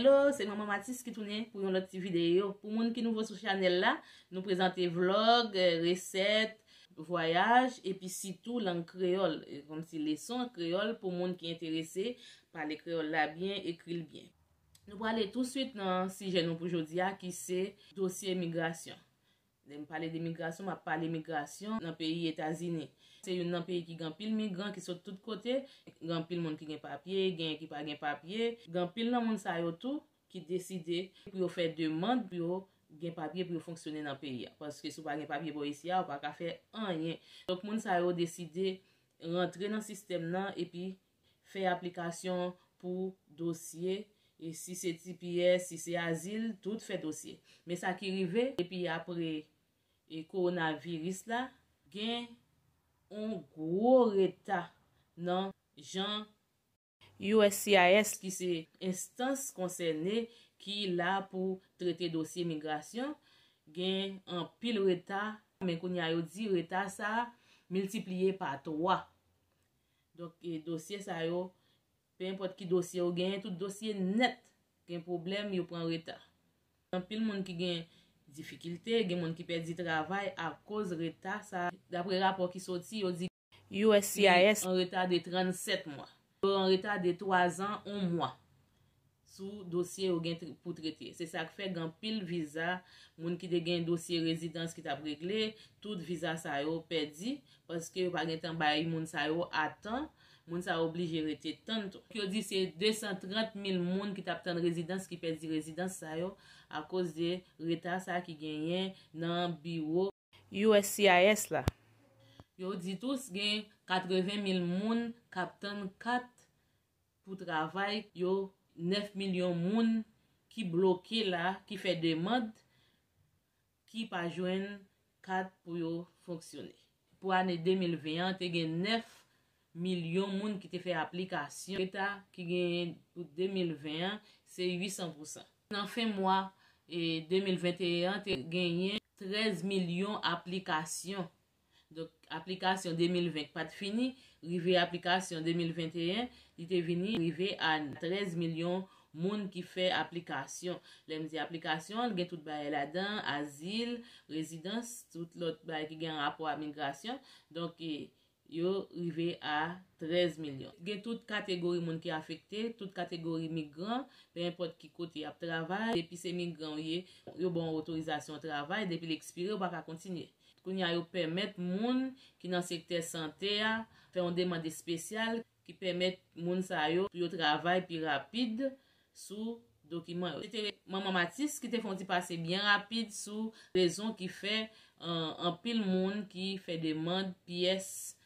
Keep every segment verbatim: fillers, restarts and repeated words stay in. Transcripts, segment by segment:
Hello, se Manman Matis ki tounen pou yon lòt ti videyo. Pou moun ki nouvo sou chanèl la, nou prezante vlòg, eh, resèt, vwayaj, epi sitou lang kreyòl. E kòmsi leson kreyòl pou moun ki enterese pale kreyòl la byen, ekri l byen. Nou prale touswit nan sijè nou pou jodi a, ki se dosye migrasyon. Lè m pale de migrasyon, m ap pale migrasyon nan peyi Etazini. Se youn nan peyi ki gen anpil migran ki sot tout kote, gen anpil moun ki gen papye, gen ki pa gen papye, gen anpil nan moun sa yo tou ki deside pou yo fè demann pou yo gen papye pou yo fonksyone nan peyi a. Paske si w pa gen papye bò isi a, ou pa ka fè anyen. Donk moun sa yo deside rantre nan sistèm nan epi fè aplikasyon pou dosye, e si se T P S, si se azil, tout fè dosye. Men sa ki rive, depi apre, e, kowonaviris la, gen yon gwo reta nan jan U S C I S, ki se enstans konsène ki la pou trete dosye migrasyon, gen anpil reta, men kounye a yo di reta sa a miltipliye pa twa. Donk, e, dosye sa yo, pe enpòt ki dosye ou genyen, tout dosye nèt gen pwoblèm, yo pran reta. Anpil moun ki gen difikilte, gen moun ki pèdi travay akoz reta sa. Dapre rapò ki soti, yo di U S C I S an reta de trannsèt mwa. Yo an reta de twa zan, yon mwa sou dosye yo gen tr-, pou trete. Se sa k fè gen anpil viza, moun ki te gen dosye rezidans ki t ap regle, tout viza sa yo pèdi, paske yo pa gen tan bay moun sa yo atan, moun sa yo oblije rete tann tou. Yo di se de san trant mil moun ki t ap tann rezidans ki pèdi rezidans sa yo akoz de reta sa ki genyen nan biwo U S C I S la. Yo di tou gen katreven mil moun k ap tann kat pou travay, yo nèf milyon moun ki bloke la, ki fè demann, ki pa jwenn kat pou yo fonksyone. Pou ane de mil ven an, te gen nèf milyon moun ki te fè aplikasyon. Reta ki genyen pou de mil ven an, se uit san pousan. Nan fen mwa, e, de mil venteyen an, te genyen trèz milyon aplikasyon. Donk, aplikasyon de mil ven k pa t fini, rive aplikasyon de mil venteyen, li te vini rive a trèz milyon moun ki fè aplikasyon. Lè m di aplikasyon, gen tout bagay ladan, azil, rezidans, tout lòt bagay ki gen rapò a migrasyon. Donk, e, yo rive a trèz milyon. Gen tout kategori moun ki afekte, tout kategori migran, pe enpòt ki kote y ap travay, depi se migran w ye, yo ba w otorizasyon travay, depi l ekspire, ou pa ka kontinye. Kounye a, yo pèmèt moun ki nan sektè sante a fè yon demann espesyal ki pèmèt moun sa yo pou yo travay pi rapid sou dokiman yo. Se te Manman Matis ki te fè yon ti pase byen rapid sou rezon ki fè, eh, anpil moun ki fè demann pyès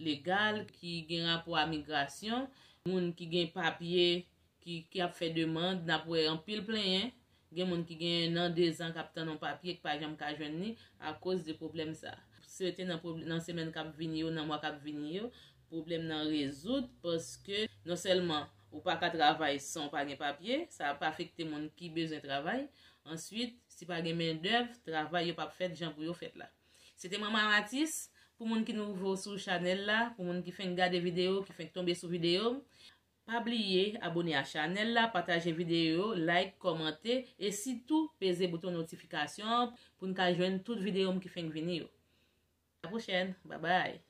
legal ki gen rapò a migrasyon, moun ki gen papye ki, ki ap fè demann, n ap wè anpil plenyen. Gen moun ki gen nan de zan k ap tann yon papye ki pa janm ka jwenn li akoz de pwoblèm sa. Swete nan pwob-, nan semèn k ap vini yo, nan mwa k ap vini yo, pwoblèm nan rezoud, paske non sèlman ou pa ka travay san w pa gen papye, sa ap afekte moun ki bezwen travay. Answit, si pa gen mendèv, travay yo p ap fèt jan pou yo fèt la. Se te Manman Matis, pou moun ki nouvo sou chanèl la, pou moun ki fenk gade videyo, ki fenk tonbe sou videyo m, pa bliye abone a chanèl la, pataje videyo yo, like, kòmante, e sitou peze bouton notifikasyon an pou n ka jwenn tout videyo m ki fenk vini yo. A la pwochèn, babay!